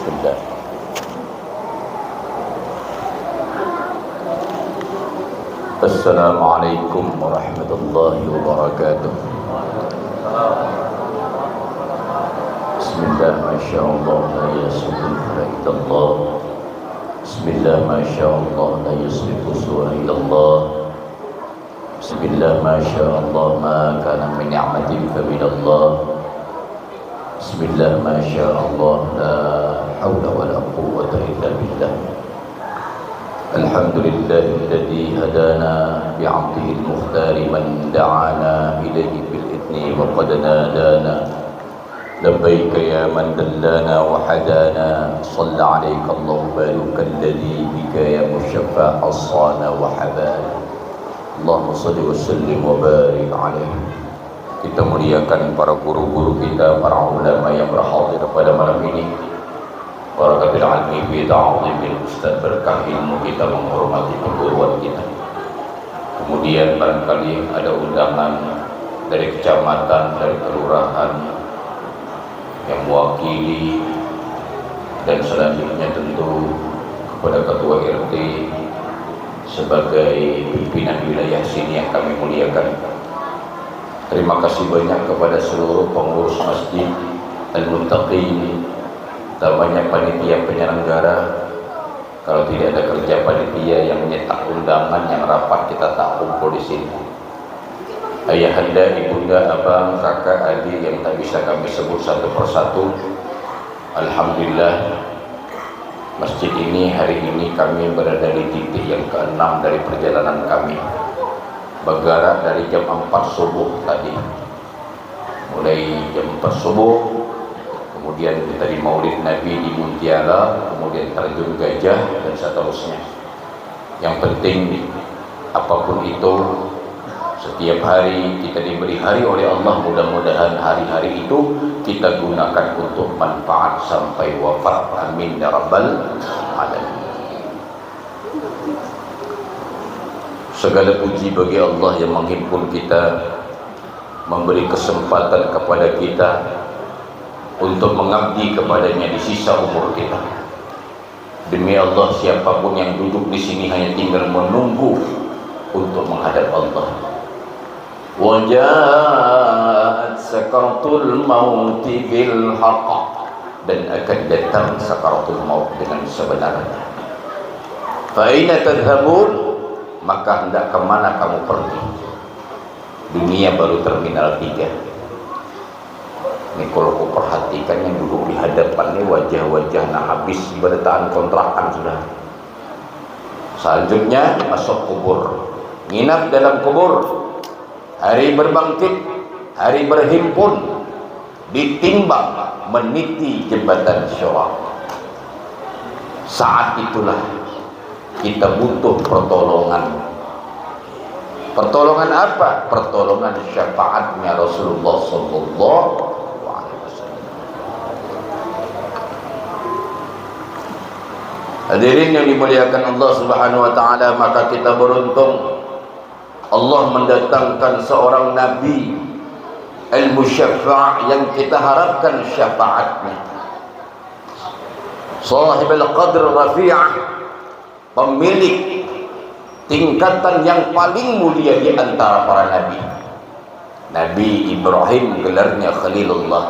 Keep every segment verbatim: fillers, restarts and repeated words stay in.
Bismillah. Assalamualaikum warahmatullahi wabarakatuh. Bismillah, masya Allah, la yasrifu illa Allah. Bismillah, masya Allah, la yasrifu illa Allah. Bismillah, masya Allah, ma kana min ni'matin fa minallah. Bismillah, masya Allah, la haula wa la quwwata illa billah. Alhamdulillahilladzi hadana bi'abdihil mukhtari man da'ana ilaihi bil idni wa qad nadana. Labbaika ya man dallana wa hadana, salla alaika Allahu baruka alladzi bika ya musyaffa hasana wa habana. Allahumma salli wa sallim wa barik alaihi. Kita muliakan para guru-guru kita, para ulama yang berhadir pada malam ini, Barakatil ilmi fi ta'zimil ustadz, berkah ilmu kita menghormati perguruan kita. Kemudian barangkali ada undangan dari kecamatan, dari kelurahan yang mewakili, dan selanjutnya tentu kepada ketua R T sebagai pimpinan wilayah sini yang kami muliakan. Terima kasih banyak kepada seluruh pengurus Masjid Al-Muttaqin, utamanya panitia penyelenggara. Kalau tidak ada kerja panitia yang nyetak undangan, yang rapat, kita tak kumpul di sini. Ayahanda, ibunda, abang, kakak, adik yang tak bisa kami sebut satu persatu, alhamdulillah, masjid ini hari ini kami berada di titik yang keenam dari perjalanan kami. Bergerak dari jam empat subuh tadi. Mulai jam empat subuh, kemudian kita di Maulid Nabi di Muntiala, kemudian Terjun Gajah, dan seterusnya. Yang penting, apapun itu, setiap hari kita diberi hari oleh Allah, mudah-mudahan hari-hari itu kita gunakan untuk manfaat sampai wafat. Amin ya rabbal alamin. Segala puji bagi Allah yang menghimpun kita, memberi kesempatan kepada kita untuk mengabdi kepada-Nya di sisa umur kita. Demi Allah, siapapun yang duduk di sini hanya tinggal menunggu untuk menghadap Allah. Wa ja'at sakaratul mauti bil haqq, dan akan datang sakaratul maut dengan sebenarnya. Fa aina tadhhabun, maka hendak ke mana kamu pergi? Dunia baru terminal tiga. Ini kalau kuperhatikan yang duduk di hadapan ini wajah-wajah nah habis berataan kontrakan sudah. Selanjutnya masuk kubur, nginap dalam kubur. Hari berbangkit, hari berhimpun, ditimbang, meniti jembatan Sirat. Saat itulah kita butuh pertolongan. Pertolongan apa? Pertolongan syafaatnya Rasulullah sallallahu alaihi wasallam. Hadirin yang dimuliakan Allah Subhanahu wa taala, maka kita beruntung Allah mendatangkan seorang nabi al-musyaffa' yang kita harapkan syafaatnya. Sahibul qadr rafi'ah, pemilik tingkatan yang paling mulia di antara para nabi. Nabi Ibrahim gelarnya Khalilullah,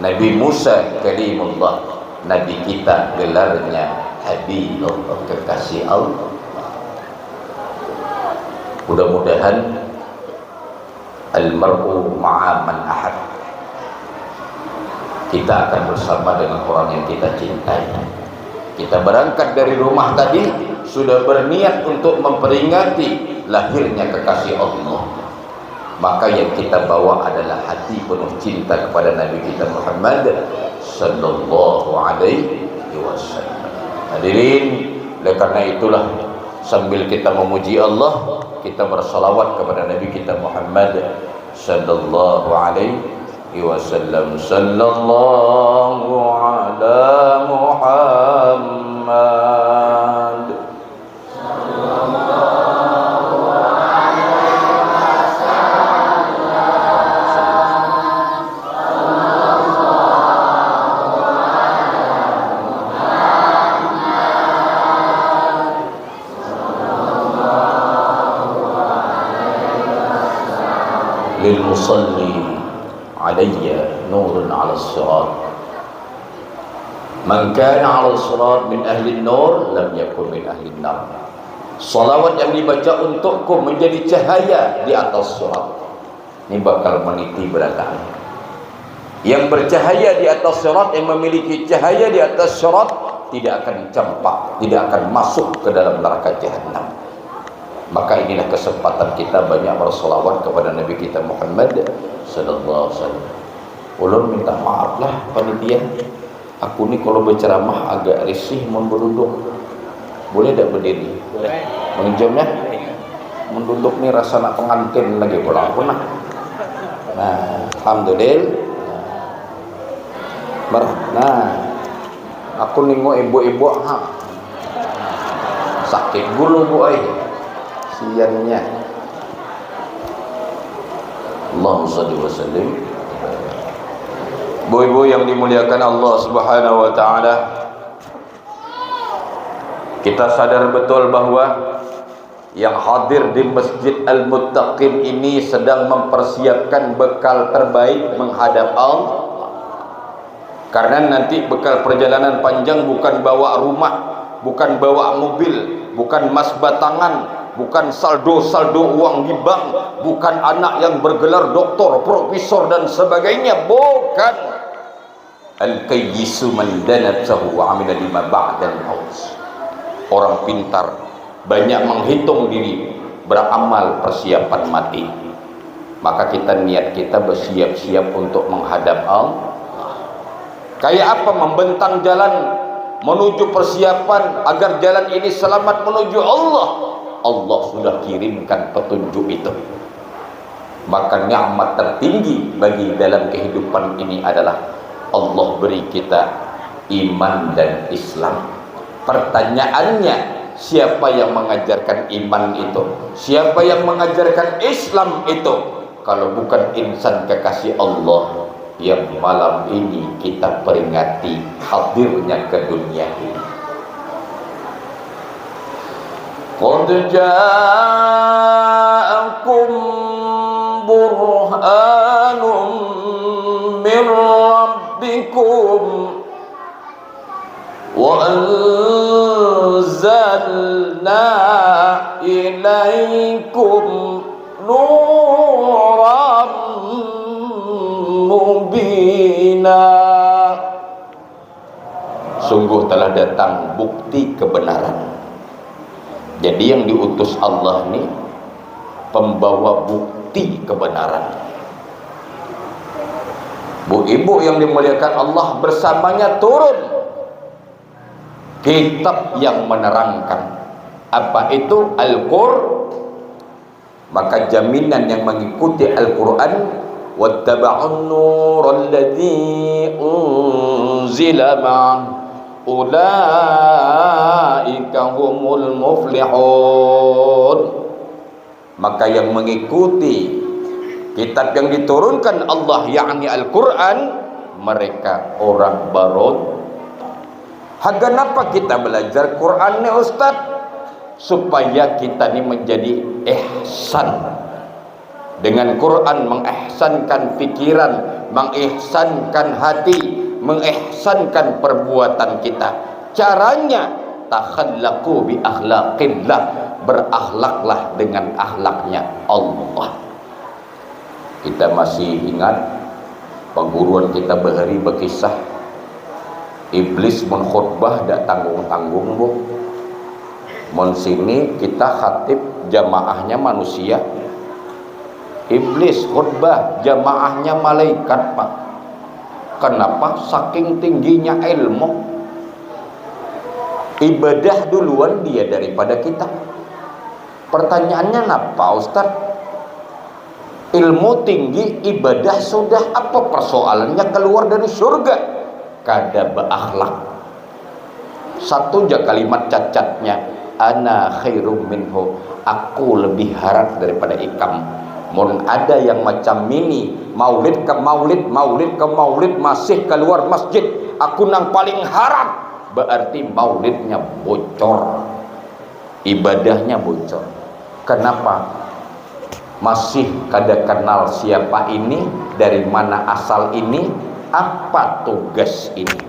Nabi Musa Kalimullah, Nabi kita gelarnya Habibullah, kekasih Allah. Mudah-mudahan al-mar'u ma'a man ahab. Kita akan bersama dengan orang yang kita cintai. Kita berangkat dari rumah tadi sudah berniat untuk memperingati lahirnya kekasih Allah. Maka yang kita bawa adalah hati penuh cinta kepada Nabi kita Muhammad sallallahu alaihi wasallam. Hadirin, oleh karena itulah sambil kita memuji Allah, kita bersalawat kepada Nabi kita Muhammad sallallahu alaihi wasallam. Sallallahu ala Muhammad. Lil musalli alayya nurun ala sirat. Man kana ala sirat min ahli nur, lam yakun min ahli nar. Salawat yang dibaca untukku menjadi cahaya di atas sirat. Ini bakal meniti berataan. Yang bercahaya di atas sirat, yang memiliki cahaya di atas sirat, tidak akan campak, tidak akan masuk ke dalam neraka jahanam. Maka inilah kesempatan kita banyak bersolawat kepada Nabi kita Muhammad sallallahu alaihi wasallam. Ulun minta maaf lah panitia. Aku ni kalau berceramah agak risih mun beruduk. Boleh dak berdiri? Boleh. Menjam ya? Mun duduk ni rasa nak pengantin lagi pulang aku nah. Nah, alhamdulillah. Nah, aku nengok ibu-ibu ha. Sakit gulu bu ai. Siannya. Allahumma salli wa sallim. Bu-ibu yang dimuliakan Allah Subhanahu wa taala, kita sadar betul bahwa yang hadir di Masjid Al-Muttaqin ini sedang mempersiapkan bekal terbaik menghadap Allah. Karena nanti bekal perjalanan panjang bukan bawa rumah, bukan bawa mobil, bukan emas batangan, bukan saldo-saldo uang di bank, bukan anak yang bergelar doktor, profesor dan sebagainya, bukan. Al-kayyisu man danat sahu wa amila lima ba'dal maut. Orang pintar banyak menghitung diri, beramal persiapan mati. Maka kita niat kita bersiap-siap untuk menghadap Allah. Kayak apa membentang jalan menuju persiapan agar jalan ini selamat menuju Allah? Allah sudah kirimkan petunjuk itu. Maka nikmat tertinggi bagi dalam kehidupan ini adalah Allah beri kita iman dan Islam. Pertanyaannya, siapa yang mengajarkan iman itu? Siapa yang mengajarkan Islam itu? Kalau bukan insan kekasih Allah yang malam ini kita peringati hadirnya ke dunia ini. Qad ja'akum burhanum min rabbikum wa anzalna ilaikum nuram mubina. Sungguh telah datang bukti kebenaran. Jadi yang diutus Allah ni pembawa bukti kebenaran. Bu ibu yang dimuliakan Allah, bersamanya turun kitab yang menerangkan apa itu Al-Qur. Maka jaminan yang mengikuti Al-Quran, wattaba'un nuralladzi unzila ma'ah ulaika humul muflihun. Maka yang mengikuti kitab yang diturunkan Allah, yakni Al-Quran, mereka orang beruntung. Hagan apa kita belajar Quran ni, Ustaz? Supaya kita ni menjadi ihsan. Dengan Quran mengihsankan pikiran, mengihsankan hati, mengihsankan perbuatan kita. Caranya, takhallaqu bi akhlaqillah, berakhlaklah dengan akhlaknya Allah. Kita masih ingat paguruan kita bahari bakisah, Iblis mun khutbah dak tanggung-tanggung bu. Mun sini kita khatib jamaahnya manusia, Iblis khutbah jamaahnya malaikat pak. Kenapa? Saking tingginya ilmu. Ibadah duluan dia daripada kita. Pertanyaannya napa Ustaz? Ilmu tinggi, ibadah sudah, apa persoalannya keluar dari surga? Kada beakhlak. Satu ja kalimat cacatnya, ana khairum minhu, aku lebih harat daripada ikam. Mun ada yang macam ini, maulid ke maulid, maulid ke maulid, masih keluar masjid, aku nang paling harat, berarti maulidnya bocor, ibadahnya bocor. Kenapa? Masih kada kenal siapa ini, dari mana asal ini, apa tugas ini.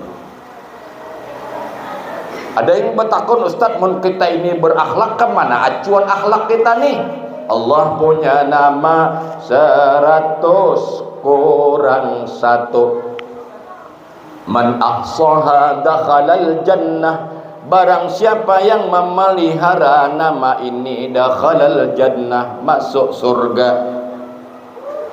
Ada yang bertakun, "Ustaz, mun kita ini berakhlak, kemana acuan akhlak kita nih?" Allah punya nama seratus kurang satu. "Man ahsaha dakhalal jannah." Barang siapa yang memelihara nama ini, dakhalal jannah, masuk surga.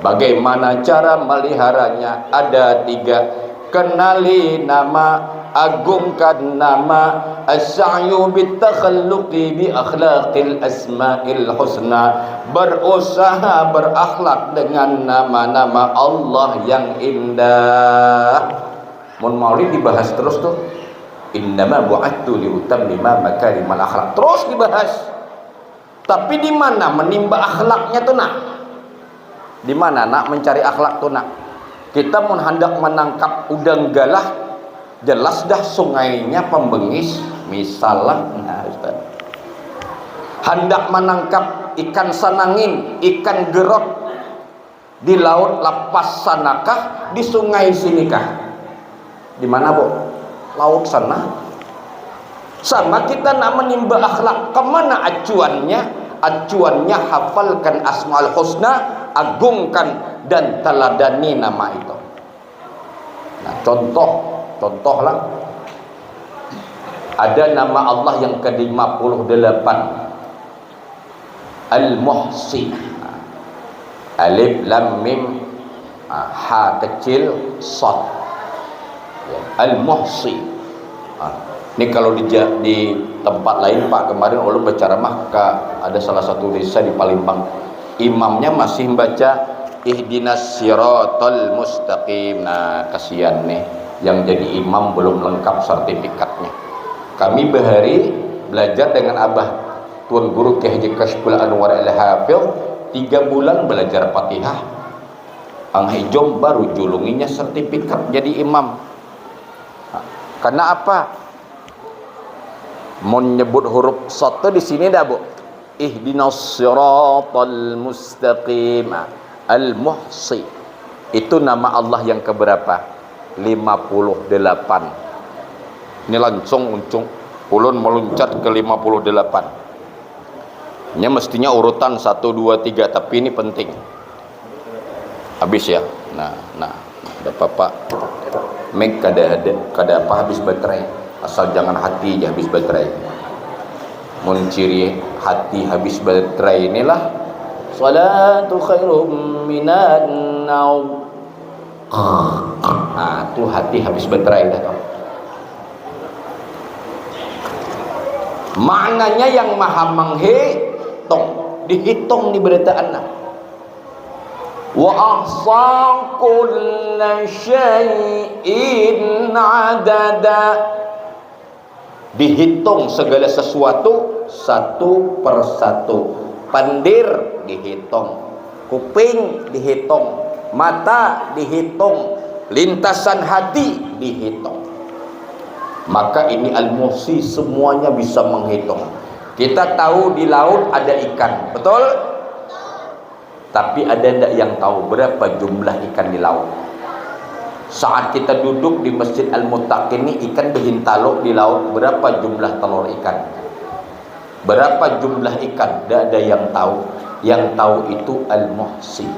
Bagaimana cara meliharanya? Ada tiga. Kenali nama, agungkan nama, as-sa'yu bitakhalluqi bi akhlaqil asma'il husna. Berusaha berakhlak dengan nama-nama Allah yang indah. Mun maulid dibahas terus tuh. "Innama bu'attu liutammima makarimal akhlak." Terus dibahas. Tapi di mana menimba akhlaknya tuh, nak? Di mana, nak, mencari akhlak tuh, nak? Kita mun handak menangkap udang galah, jelas dah sungainya pembengis, misal lah. Nah, Ustaz. Handak menangkap ikan sanangin, ikan gerot, di laut lapas sanakah, di sungai sinikah? Di mana, Bu? Laut sana. Sama kita nak menimba akhlak, kemana acuannya? Acuannya hafalkan Asmaul Husna, agungkan dan teladani nama itu. Nah, contoh, contohlah. Ada nama Allah yang ke lima puluh delapan. Al-Muhsi. Alif, lam, mim, ah, ha kecil, sad. Ya, Al-Muhsi. Ah, ini kalau di, ja- di tempat lain, Pak, kemarin ulun berceramah ke, ada salah satu desa di Palembang. Imamnya masih membaca ihdinas siratal mustaqim. Nah, kasihan nih, yang jadi imam belum lengkap sertifikatnya. Kami bahari belajar dengan Abah Tuan Guru Kiai Haji Kasyful Anwar Al Hafidh, tiga bulan belajar Fatihah. Ang Hijom baru julunginya sertifikat jadi imam. Karena apa? Mun nyebut huruf sad tu di sini dah, Bu. Ihdinas siratal mustaqim. Al-Muhsi. Itu nama Allah yang keberapa? Lima puluh delapan. Ini langsung uncung. Ulun meluncat ke lima puluh delapan. Ini mestinya urutan satu, dua, tiga, tapi ini penting. Habis ya. Nah, nah, ada apa-apa. Mic kada ada, kada apa, habis baterai. Asal jangan hati aja habis baterai. Mun ciri hati habis baterai inilah, salatu khairum minan naum. Nah, tu hati habis baterai dah tuh. Maknanya yang maha menghitung, dihitung nih berataan nah. Wa ahsa kulla syai'in adada. Dihitung segala sesuatu satu per satu. Pandir dihitung, kuping dihitung, mata dihitung, lintasan hati dihitung. Maka ini Al-Muhsi, semuanya bisa menghitung. Kita tahu di laut ada ikan, betul? Tapi ada ndak yang tahu berapa jumlah ikan di laut? Saat kita duduk di Masjid Al-Muttaqin ini, ikan behintalo di laut, berapa jumlah telur ikan? Berapa jumlah ikan? Ndak ada yang tahu. Yang tahu itu Al-Muhsi.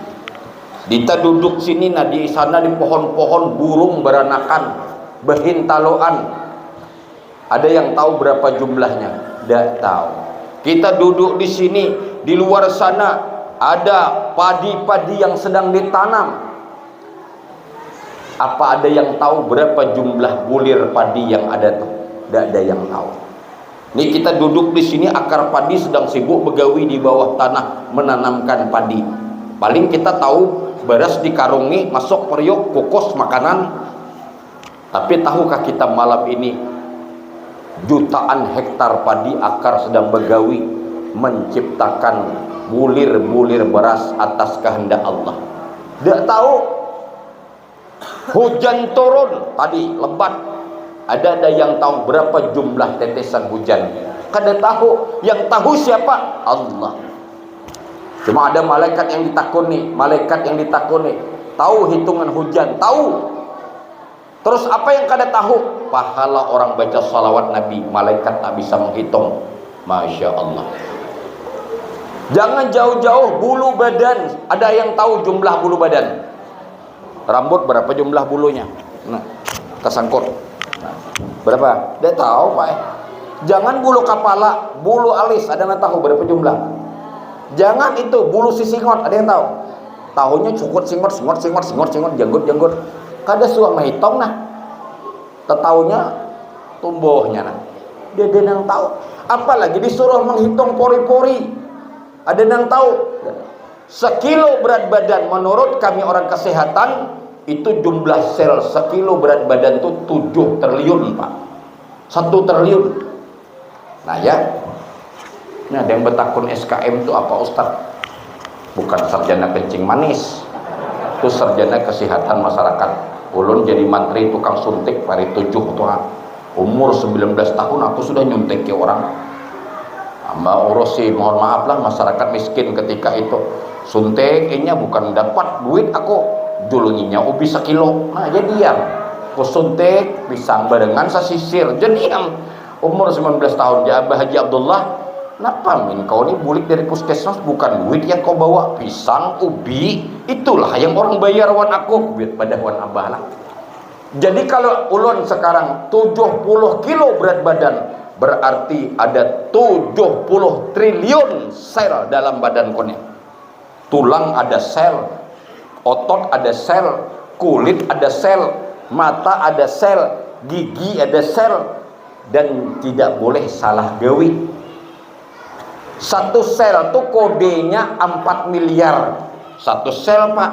Kita duduk sini, nah, di sana di pohon-pohon burung beranakan, behintaloan. Ada yang tahu berapa jumlahnya? Tidak tahu. Kita duduk di sini, di luar sana ada padi-padi yang sedang ditanam. Apa ada yang tahu berapa jumlah bulir padi yang ada tuh? Tidak ada yang tahu. Ini kita duduk di sini, akar padi sedang sibuk begawi di bawah tanah menanamkan padi. Paling kita tahu beras dikarungi, masuk periuk, kukus makanan. Tapi tahukah kita malam ini, jutaan hektar padi akar sedang begawi menciptakan bulir-bulir beras atas kehendak Allah? Tidak tahu. Hujan turun tadi lebat. Ada ada yang tahu berapa jumlah tetesan hujan? Kada tahu. Yang tahu siapa? Allah. Cuma ada malaikat yang ditakuni, malaikat yang ditakuni. Tahu hitungan hujan, tahu. Terus apa yang kada tahu? Pahala orang baca salawat Nabi, malaikat tak bisa menghitung. Masya Allah. Jangan jauh-jauh bulu badan. Ada yang tahu jumlah bulu badan? Rambut berapa jumlah bulunya? Nah, kesangkut. Nah, berapa? Dia tahu, Pak. Jangan bulu kepala, bulu alis, ada yang tahu berapa jumlah? Jangan itu, bulu sisingot, ada yang tahu? Tahunya cukut singot, singot, singot, singot, singot, janggut, janggut. Kada suah menghitung nah. Tetahunya tumbuhnya nah. Dia ada yang tahu. Apalagi disuruh menghitung pori-pori. Ada yang tahu? Sekilo berat badan menurut kami orang kesehatan itu jumlah sel sekilo berat badan tuh tujuh triliun, Pak. Satu triliun. Nah ya, ini ada yang betakun S K M itu apa, Ustaz? Bukan sarjana kencing manis. Itu sarjana kesehatan masyarakat. Ulun jadi mantri tukang suntik hari tujuh tuh, ha. Umur sembilan belas tahun aku sudah nyuntik ke orang. Hamba urus sih, mohon maaf lah, masyarakat miskin ketika itu. Suntik inya bukan dapat duit aku, julunginya ubi sekilo. Nah, jadian. Aku suntik pisang barengan sasisir. Jadian. Umur sembilan belas tahun, ya Abah Haji Abdullah, napa min kau ni bulik dari puskesmas, bukan duit yang kau bawa, pisang, ubi, itulah yang orang bayar wan aku, duit badah wan Abah lah. Jadi kalau ulun sekarang tujuh puluh kilo berat badan, berarti ada tujuh puluh triliun sel dalam badanku nih. Tulang ada sel, otot ada sel, kulit ada sel, mata ada sel, gigi ada sel, dan tidak boleh salah gawi. Satu sel tuh kodenya empat miliar. Satu sel, Pak.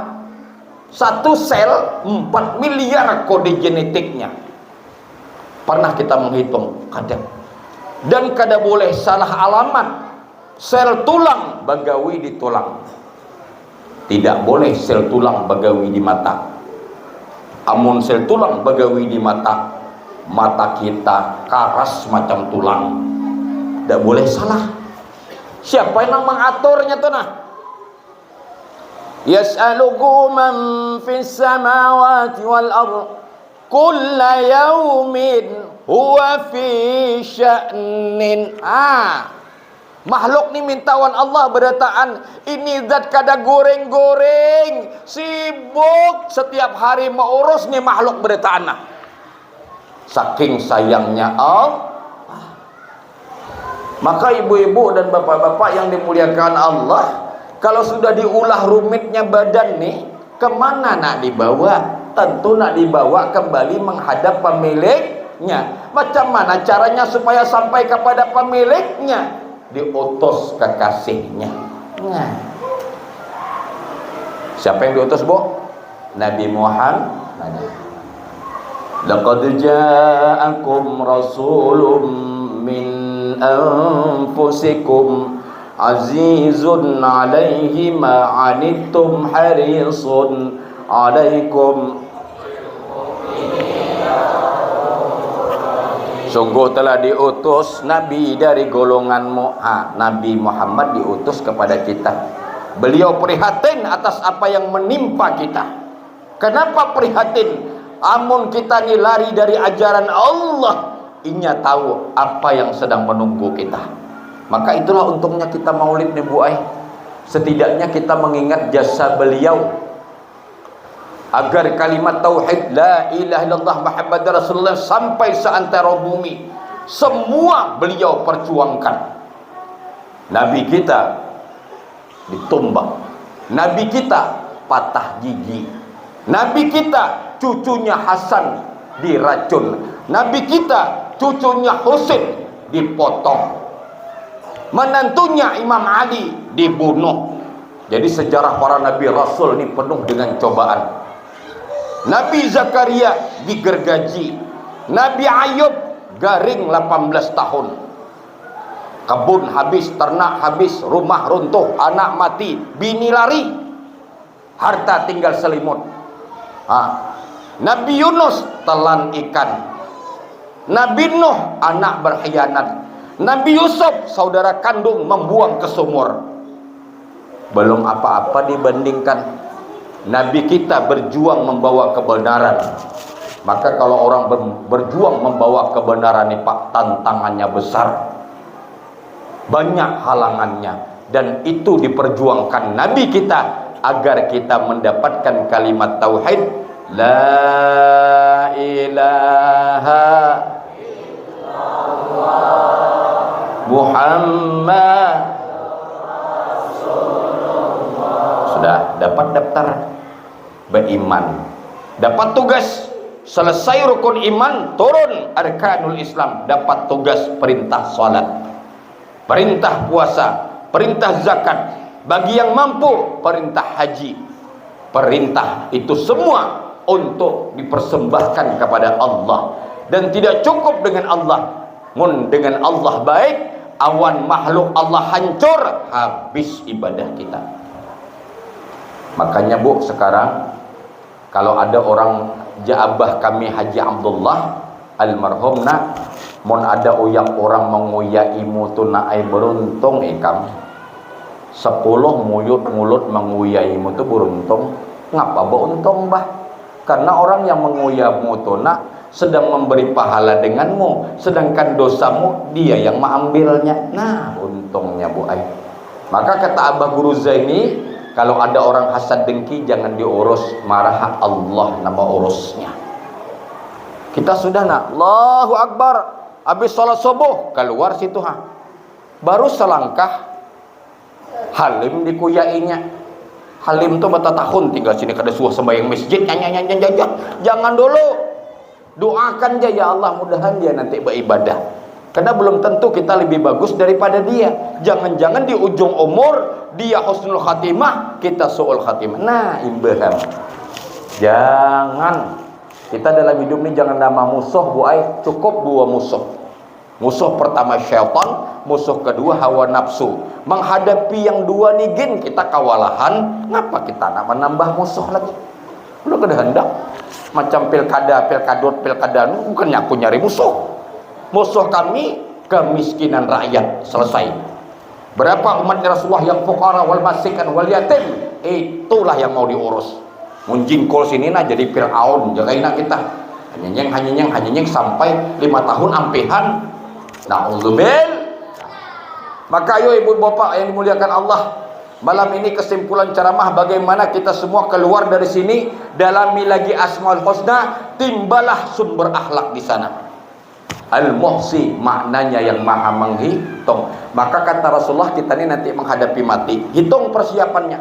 Satu sel empat miliar kode genetiknya. Pernah kita menghitung? Kada. Dan kada boleh salah alamat. Sel tulang bagawi di tulang. Tidak boleh sel tulang bagawi di mata. Amun sel tulang bagawi di mata, mata kita karas macam tulang. Tidak boleh salah. Siapa yang mengaturnya tuh nah? Yas'aluhu man fis samawati wal ard. Kulla yaumin huwa fi sya'nin. Ah, makhluk ni mintawan Allah berataan. Ini zat kada goreng-goreng, sibuk setiap hari maurus ni makhluk berataan nah. Saking sayangnya Allah. Maka ibu-ibu dan bapak-bapak yang dimuliakan Allah, kalau sudah diulah rumitnya badan nih, kemana nak dibawa? Tentu nak dibawa kembali menghadap pemiliknya. Macam mana caranya supaya sampai kepada pemiliknya? Diutus kekasihnya. Nah. Siapa yang diutus, Bu? Nabi Muhammad. Laqad ja'akum rasulun min anfusikum azizun alaihi ma anittum harisun alaikum. Sungguh telah diutus Nabi dari golonganmu. Ha, Nabi Muhammad diutus kepada kita. Beliau prihatin atas apa yang menimpa kita. Kenapa prihatin? Amun kita ni lari dari ajaran Allah, inya tahu apa yang sedang menunggu kita. Maka itulah untungnya kita maulid nih, Bu ai. Setidaknya kita mengingat jasa beliau. Agar kalimat tauhid la ilaha illallah Muhammad Rasulullah sampai seantero bumi, semua beliau perjuangkan. Nabi kita ditumbak, Nabi kita patah gigi, Nabi kita cucunya Hasan diracun, Nabi kita cucunya Husin dipotong, menantunya Imam Ali dibunuh. Jadi sejarah para nabi rasul ini penuh dengan cobaan. Nabi Zakaria digergaji, Nabi Ayub garing delapan belas tahun. Kebun habis, ternak habis, rumah runtuh, anak mati, bini lari. Harta tinggal selimut. Ha. Nabi Yunus telan ikan. Nabi Nuh anak berkhianat. Nabi Yusuf saudara kandung membuang ke sumur. Belum apa-apa dibandingkan Nabi kita berjuang membawa kebenaran. Maka kalau orang ber- berjuang membawa kebenaran ni, Pak, tantangannya besar. Banyak halangannya, dan itu diperjuangkan Nabi kita agar kita mendapatkan kalimat tauhid, la ilaha Muhammad. Sudah dapat daftar beriman, dapat tugas, selesai rukun iman, turun arkanul Islam, dapat tugas perintah salat, perintah puasa, perintah zakat, bagi yang mampu, perintah haji. Perintah itu semua untuk dipersembahkan kepada Allah, dan tidak cukup dengan Allah. Mun dengan Allah baik, awan makhluk Allah hancur, habis ibadah kita. Makanya, Bu, sekarang kalau ada orang, ja abah kami Haji Abdullah almarhum, nak, mun ada uyak orang menguyaimu tu, nak ai, beruntung ikam. Sepuluh muyut mulut menguyaimu tu beruntung. Ngapa beruntung, bah? Karena orang yang menguyamu tu, nak, sedang memberi pahala denganmu, sedangkan dosamu dia yang mengambilnya. Nah, untungnya, Bu ai. Maka kata Abah Guru Zaini, kalau ada orang hasad dengki, jangan diurus, marah Allah nama urusnya. Kita sudah, nak, Allahu Akbar, habis sholat subuh, keluar situ, ha. Baru selangkah, Halim dikuyainya. Halim tu batatahun tinggal sini, kada suah sembahyang masjid. Nya, nya, nya, nya, nya, nya. Jangan dulu. Doakan ja, ya Allah, mudahan dia nanti beribadah. Karena belum tentu kita lebih bagus daripada dia. Jangan-jangan di ujung umur dia husnul khatimah, kita su'ul khatimah. Nah, imbaham. Jangan. Kita dalam hidup ni jangan nambah musuh, Bu ai. Cukup dua musuh. Musuh pertama syaitan, musuh kedua hawa nafsu. Menghadapi yang dua ni gin kita kawalahan, ngapa kita nak menambah musuh lagi? Udah kada hendak macam pilkada, pilkadot, pilkada nu, bukannya aku nyari musuh. Musuh kami kemiskinan rakyat, selesai. Berapa umatnya Rasulullah yang fuqara wal masakin wal yatim? Itulah yang mau diurus. Mun jingkul sini nah jadi Fir'aun, jagaina kita. Hanyinying, hanyinying, hanyinying sampai lima tahun ampihan. Naudzubil. Maka ayo ibu bapak yang dimuliakan Allah, malam ini kesimpulan ceramah bagaimana kita semua keluar dari sini, dalami lagi Asmaul Husna, timbalah sumber akhlak di sana. Al-Muhsi maknanya yang maha menghitung. Maka kata Rasulullah, kita ni nanti menghadapi mati. Hitung persiapannya.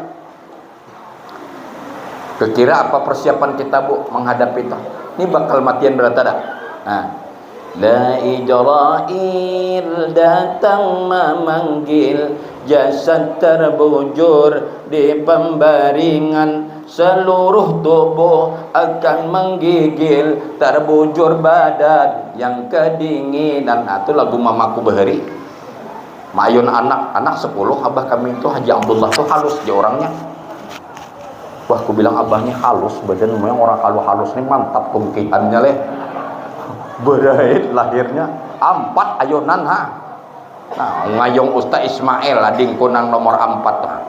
Kekira apa persiapan kita, Bu, menghadapi itu? Ini bakal matian berata dah. Nah. La Ijrail datang memanggil, jasad terbujur di pembaringan, seluruh tubuh akan menggigil, terbujur badan yang kedinginan. Nah, itu lagu mamaku bahari. Mayun anak, anak sepuluh abah kami itu, Haji Abdullah tuh halus di orangnya. Wah, ku bilang abah nih halus, badan memang orang kalau halus nih mantap tungkihannya leh. Berait lahirnya, ampat ayunan ha. Nah, ngayung Ustaz Ismail, ading kunang nomor ampat ha.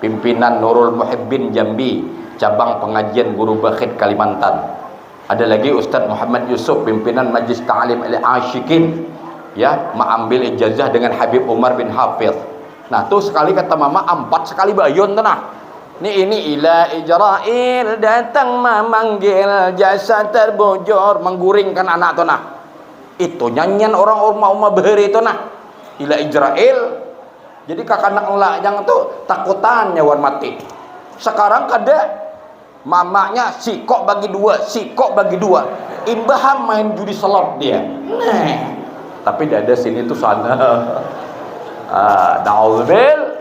Pimpinan Nurul Muhibbin Jambi, cabang pengajian Guru Bakhit Kalimantan. Ada lagi Ustadz Muhammad Yusuf, pimpinan Majlis Ta'lim Al Asyikin, ya, maambil ijazah dengan Habib Umar bin Hafiz. Nah, tuh sekali kata mama, ampat sekali bayun tuh nah. Ni ini ila Ijrail datang memanggil, jasa terbujur, mengguringkan anak tuh nah. Itu nyanyian orang uma-uma bahari itu nah. Ila Ijrail. Jadi kakanak lajang tuh takutan nyawan mati. Sekarang kada. Mamanya sikok bagi dua, sikok bagi dua. Imbaham main judi slot dia. Neh. Tapi dada sini tuh sana. Ah, naudzubil,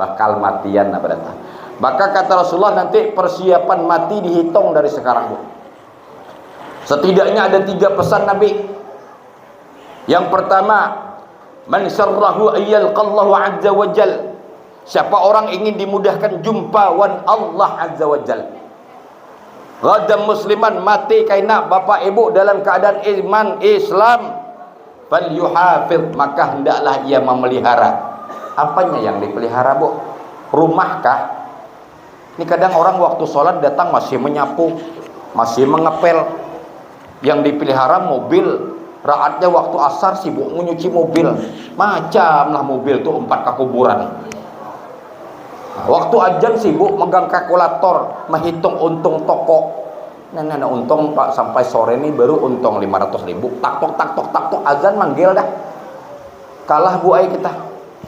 bakal matian apa datang. Maka kata Rasulullah, nanti persiapan mati dihitung dari sekarang, Bu. Setidaknya ada tiga pesan Nabi. Yang pertama, man sarrahu ayyalqallahu azza wa jal. Siapa orang ingin dimudahkan jumpa wan Allah azza wa jal. Ghadan musliman, mati kaina bapak ibu dalam keadaan iman Islam. Fal yuhafid, maka hendaklah ia memelihara. Apanya yang dipelihara, Bu? Rumah kah? Ini kadang orang waktu sholat datang masih menyapu, masih mengepel. Yang dipelihara mobil, raatnya waktu asar sibuk menyuci mobil. Macam lah mobil tuh umpat ke kuburan. Nah, waktu ajan sibuk megang kalkulator, menghitung untung toko. Nah, nah, nah, untung, Pak, sampai sore nih baru untung lima ratus ribu. Tak tok, tak tok, tak tok, azan manggil dah. Kalah buai kita.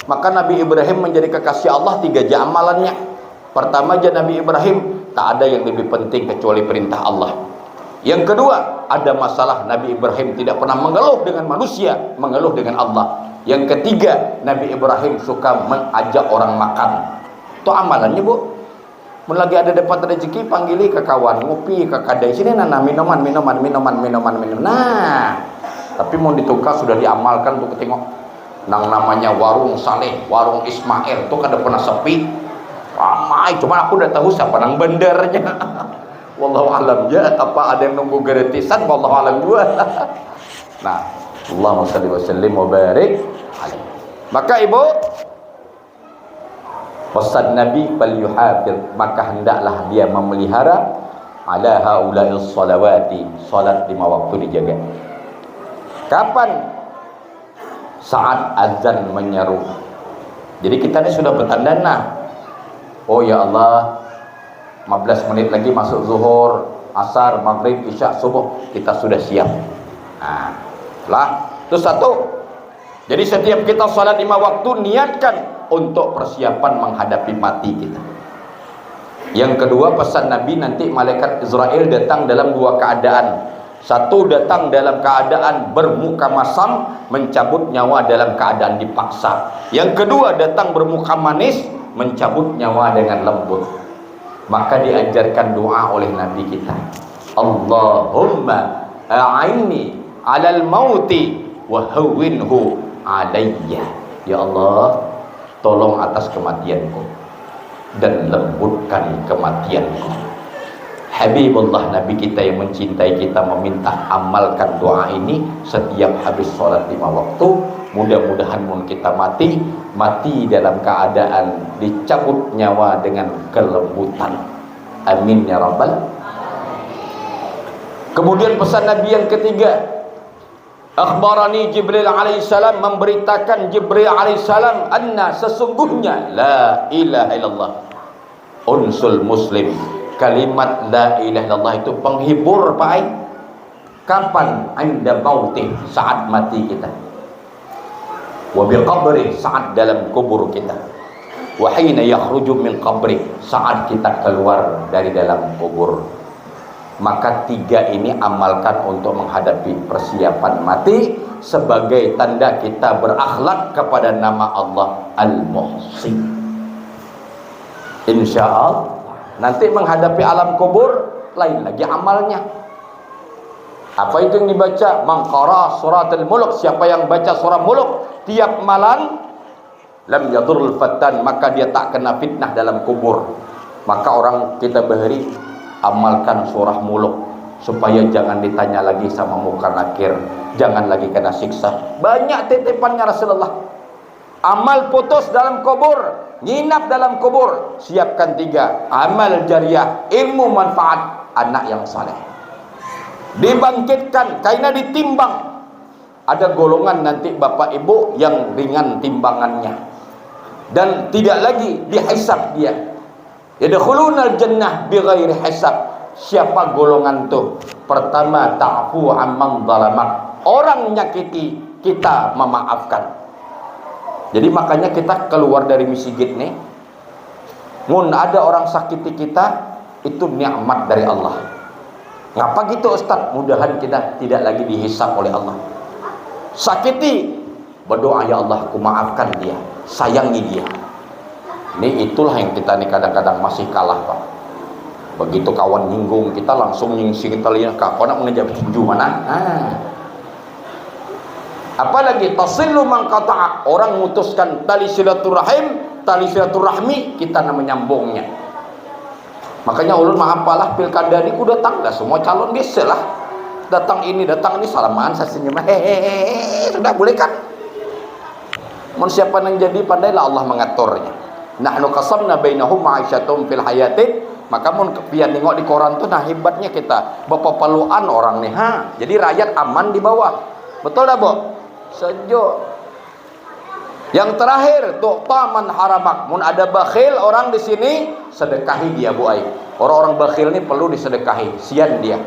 Maka Nabi Ibrahim menjadi kekasih Allah tiga aja amalannya. Pertama aja Nabi Ibrahim, tak ada yang lebih penting kecuali perintah Allah. Yang kedua, ada masalah, Nabi Ibrahim tidak pernah mengeluh dengan manusia, mengeluh dengan Allah. Yang ketiga, Nabi Ibrahim suka mengajak orang makan. Itu amalannya, Bu. Mun lagi ada dapat rezeki, panggili ke kawan, ngopi ke kadai, "Sini, nah, nah, minuman, minuman, minuman, minuman, minuman." Nah, tapi mun ditungkal sudah diamalkan tuh, tengok. Nang namanya warung Saleh, warung Ismail tuh kada pernah sepi. Ramai, cuma aku udah tahu siapa nang bandarnya. Wallahu alam ya, apa ada yang nunggu gratisan, wallahu alam juga. Nah, Allahumma shalli wa sallim wa barik alaihi. Maka Ibu, pesan Nabi, "Falyuhafidh," maka hendaklah dia memelihara, "ala haula'is shalawati," salat lima waktu dijaga. Kapan? Saat azan menyeru. Jadi kita ini sudah bertanda nah. Oh ya Allah, lima belas menit lagi masuk zuhur, asar, maghrib, isya, subuh, kita sudah siap. Nah, lah, terus satu. Jadi setiap kita salat lima waktu, niatkan untuk persiapan menghadapi mati kita. Yang kedua, pesan Nabi, nanti malaikat Israel datang dalam dua keadaan. Satu, datang dalam keadaan bermuka masam, mencabut nyawa dalam keadaan dipaksa. Yang kedua, datang bermuka manis, mencabut nyawa dengan lembut. Maka diajarkan doa oleh Nabi kita, "Allahumma a'inni alal mauti wa hawwinhu alayya." Ya Allah, tolong atas kematianku dan lembutkan kematianku. Habibullah, Nabi kita yang mencintai kita, meminta amalkan doa ini setiap habis sholat lima waktu. Mudah-mudahan mun kita mati, mati dalam keadaan dicabut nyawa dengan kelembutan. Amin ya rabbal. Kemudian pesan Nabi yang ketiga, akhbarani Jibril alaihissalam, memberitakan Jibril alaihissalam, anna, sesungguhnya, la ilaha illallah, unsul muslim, kalimat la ilaha illallah itu penghibur, Pak ai. Kapan? Inda mautih, saat mati kita. Wa bi qabrih, saat dalam kubur kita. Wa hina yakhruju min qabrih, saat kita keluar dari dalam kubur. Maka tiga ini amalkan untuk menghadapi persiapan mati sebagai tanda kita berakhlak kepada nama Allah Al-Muhsi. Insya Allah, nanti menghadapi alam kubur, lain lagi amalnya. Apa itu yang dibaca? Mangkara suratul muluk. Siapa yang baca surah muluk tiap malam, lam yadurul fatan, maka dia tak kena fitnah dalam kubur. Maka orang kita bahari amalkan surah muluk supaya jangan ditanya lagi sama muka nakir, jangan lagi kena siksa. Banyak titipannya Rasulullah. Amal putus dalam kubur, nginap dalam kubur, siapkan tiga. Amal jariah, ilmu manfaat, anak yang saleh. Dibangkitkan, kaina ditimbang. Ada golongan nanti Bapak Ibu yang ringan timbangannya. Dan tidak lagi dihisab dia. Yadkhulunal jannah bighairi hisab. Siapa golongan tuh? Pertama, ta'fu amman zalamak. Orang nyakiti kita memaafkan. Jadi makanya kita keluar dari misigit nih. Mun ada orang sakiti kita, itu nikmat dari Allah. Ngapa gitu, Ustaz? Mudahan kita tidak lagi dihisab oleh Allah. Sakiti, berdoa, "Ya Allah, aku maafkan dia, sayangi dia." Ini itulah yang kita nih kadang-kadang masih kalah, Pak. Begitu kawan nyinggung kita, langsung nyingsing talinya, "Kak, kau nak mengejap tinju mana?" Nah. Apalagi tasillu man qata'a, orang mutuskan tali silaturahim, tali silaturahmi, kita nak menyambungnya. Makanya ulun maapalah pilkada ni ku datang dah semua calon biasa lah. Datang ini, datang ini, salaman sasenyum. Hehehe, sudah boleh kan? Mun siapa nang jadi, pandailah Allah mengaturnya. Nahnu qasamna bainahum ma'isyatum fil hayatid. Maka mun pian ningok di koran tu, nah, hebatnya kita, bapapaluan orang nih, ha. Jadi rakyat aman di bawah. Betul dah, Bu? Sejuk. Yang terakhir, tu'ta man haramak. Mun ada bakhil orang di sini, sedekahi dia, Bu ai. Orang-orang bakhil ni perlu disedekahi. Sian dia.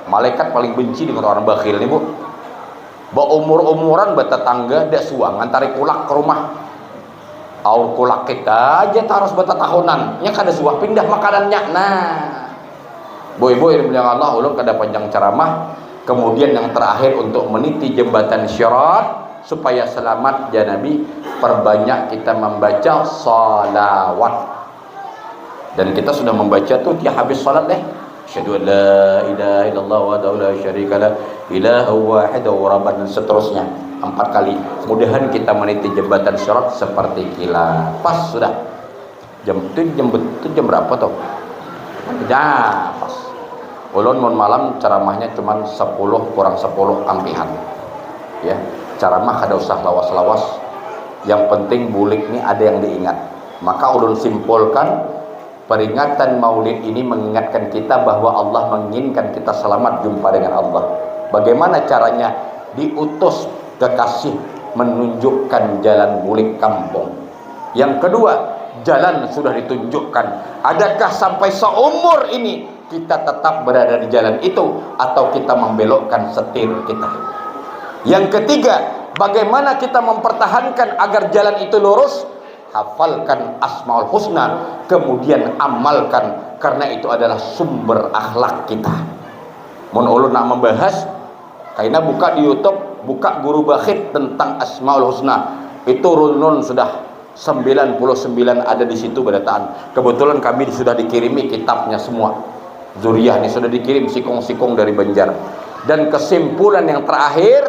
Malaikat paling benci dengan orang bakhil ni, Bu. Baumur-umuran, batatangga, dak suang antari kulak ke rumah. Aur kulak kita aja taros batatahunan, nya kada suah pindah makanannya. Nah, boy-boy yang Allah, ulun kada panjang ceramah. Kemudian yang terakhir, untuk meniti jembatan Sirat supaya selamat, ya Nabi, perbanyak kita membaca salawat. Dan kita sudah membaca tuh tiap habis salat deh. Asyhadu an la ilaha illallah wahdahu la syarika lah, ilahu wahidahu rabban, dan seterusnya. Empat kali. Mudahan kita meniti jembatan Sirat seperti kilat. Pas sudah. Jam itu jam bet- itu jam berapa tuh? Ya, pas. Ulun mun malam ceramahnya cuman sepuluh kurang sepuluh ampihan. Ya, ceramah kada usah lawas-lawas. Yang penting bulik ni ada yang diingat. Maka ulun simpulkan, peringatan Maulid ini mengingatkan kita bahwa Allah menginginkan kita selamat jumpa dengan Allah. Bagaimana caranya? Diutus kekasih menunjukkan jalan bulik kampung. Yang kedua, jalan sudah ditunjukkan. Adakah sampai seumur ini kita tetap berada di jalan itu, atau kita membelokkan setir kita? Yang ketiga, bagaimana kita mempertahankan agar jalan itu lurus? Hafalkan Asmaul Husna, kemudian amalkan, karena itu adalah sumber akhlak kita. Mun ulun nak membahas, kaina buka di YouTube, buka Guru Bakhit tentang Asmaul Husna. Itu runun sudah sembilan puluh sembilan ada di situ berataan. Kebetulan kami sudah dikirimi kitabnya semua. Zuriyah ni sudah dikirim sikung-sikung dari Banjar. Dan kesimpulan yang terakhir,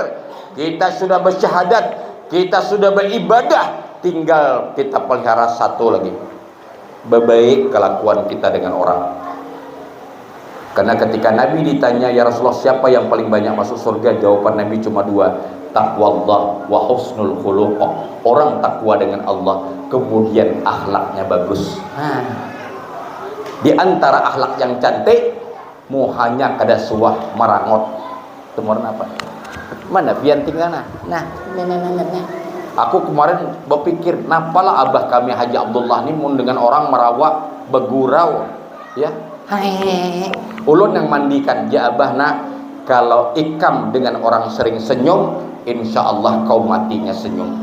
kita sudah bersyahadat, kita sudah beribadah, tinggal kita pelihara satu lagi. Bebaik kelakuan kita dengan orang. Karena ketika Nabi ditanya, "Ya Rasulullah, siapa yang paling banyak masuk surga?" Jawaban Nabi cuma dua, "Taqwallah wa husnul khuluq." Orang takwa dengan Allah, kemudian akhlaknya bagus. Nah, di antara akhlak yang cantik, muhanya kada suah marangot. Temurun apa? Mana pian tinggal nah? Nah, nah, nah, nah, nah, nah. Aku kemarin berpikir, napalah abah kami Haji Abdullah ni mun dengan orang marawa begurau, ya. Hai. Ulun yang mandikan, ya abah nak, kalau ikam dengan orang sering senyum, insya Allah kau matinya senyum.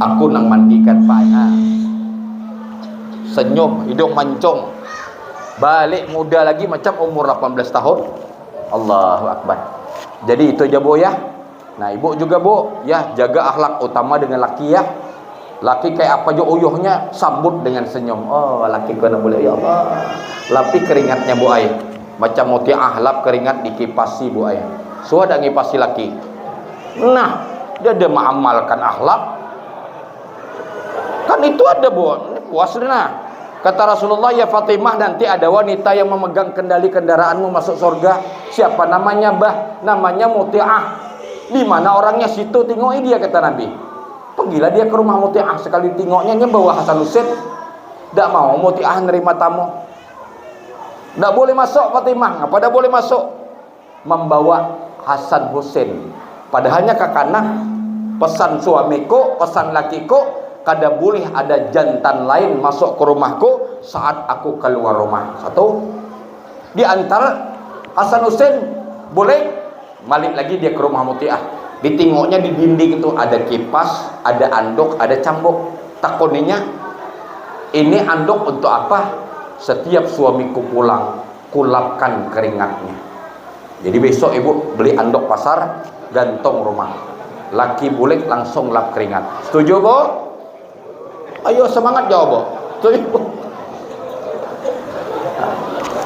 Aku nang mandikan, Pak. Nah. Senyum, hidung mancung. Balik muda lagi macam umur delapan belas tahun. Allahu Akbar. Jadi itu aja, Bu, ya. Nah, Ibu juga, Bu, ya, jaga akhlak utama dengan laki, ya. Laki kayak apa aja uyuhnya, sambut dengan senyum. Oh, laki ku anak boleh, ya Allah. Lapi keringatnya, Bu ai. Macam mutiah, lap keringat dikipasi, Bu ai. Suah dah ngipasi laki. Nah, dia ada mengamalkan akhlak. Kan itu ada, Bu. Ini puas nih, nah. Kata Rasulullah, "Ya Fatimah, nanti ada wanita yang memegang kendali kendaraanmu masuk surga. Siapa namanya, Bah?" "Namanya Mutiah." "Di mana orangnya?" "Situ, tingoi dia," kata Nabi. Pergilah dia ke rumah Mutiah. Sekali tingoknya, nya bawa Hasan Husin. Ndak mau Mutiah nerima tamu. "Ndak boleh masuk, Fatimah." "Ngapa ndak boleh masuk?" "Membawa Hasan Husin. Padahalnya kakana, pesan suamiku, pesan lakiku, kada boleh ada jantan lain masuk ke rumahku saat aku keluar rumah." Satu. Diantar Hasan Husin, boleh, balik lagi dia ke rumah Mutiah. Ditingoknya di dinding tu ada kipas, ada anduk, ada cambuk. Takuninya, "Ini anduk untuk apa?" "Setiap suamiku pulang, kulapkan keringatnya." Jadi besok ibu beli anduk pasar, gantung rumah. Laki bulik langsung lap keringat. Setuju, Bu? Ayo semangat jawab, Bu. Setuju, Bu?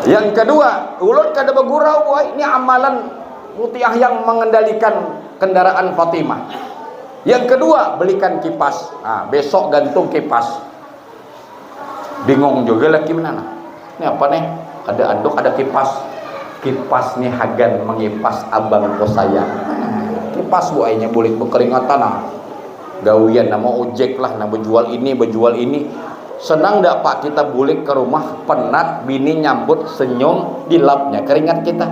Yang kedua, ulun kada bergurau, Bu. Ini amalan Mutiah yang mengendalikan kendaraan Fatimah. Yang kedua, belikan kipas. Nah, besok gantung kipas. Bingung juga laki mana. Ini apa nih? Ada anduk, ada kipas. Kipas nih hagan mengipas abangku saya. Kipas, Bu, ainya bulik berkeringatan, ah. Gawian nama ojek lah, nah, berjual ini, berjual ini. Senang ndak, Pak, kita bulik ke rumah, penat, bini nyambut senyum, dilapnya keringat kita.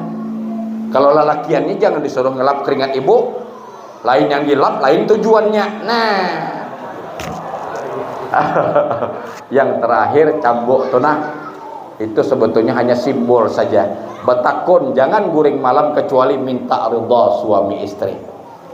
Kalau lalakiannya jangan disuruh ngelap keringat ibu, lain yang dilap, lain tujuannya. Nah, yang terakhir cambuk tuh, nah, itu sebetulnya hanya simbol saja. Betakun, jangan guring malam kecuali minta ridha suami istri.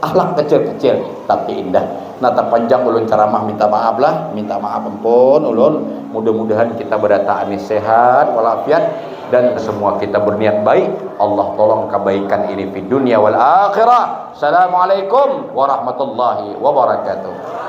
Akhlak kecil-kecil tapi indah. Nah, tapanjang ulun ceramah, minta maaf lah, minta maaf ampun ulun. Mudah-mudahan kita berataan ini sehat walafiat dan semua kita berniat baik. Allah tolong kebaikan ini di dunia wal akhirah. Assalamualaikum warahmatullahi wabarakatuh.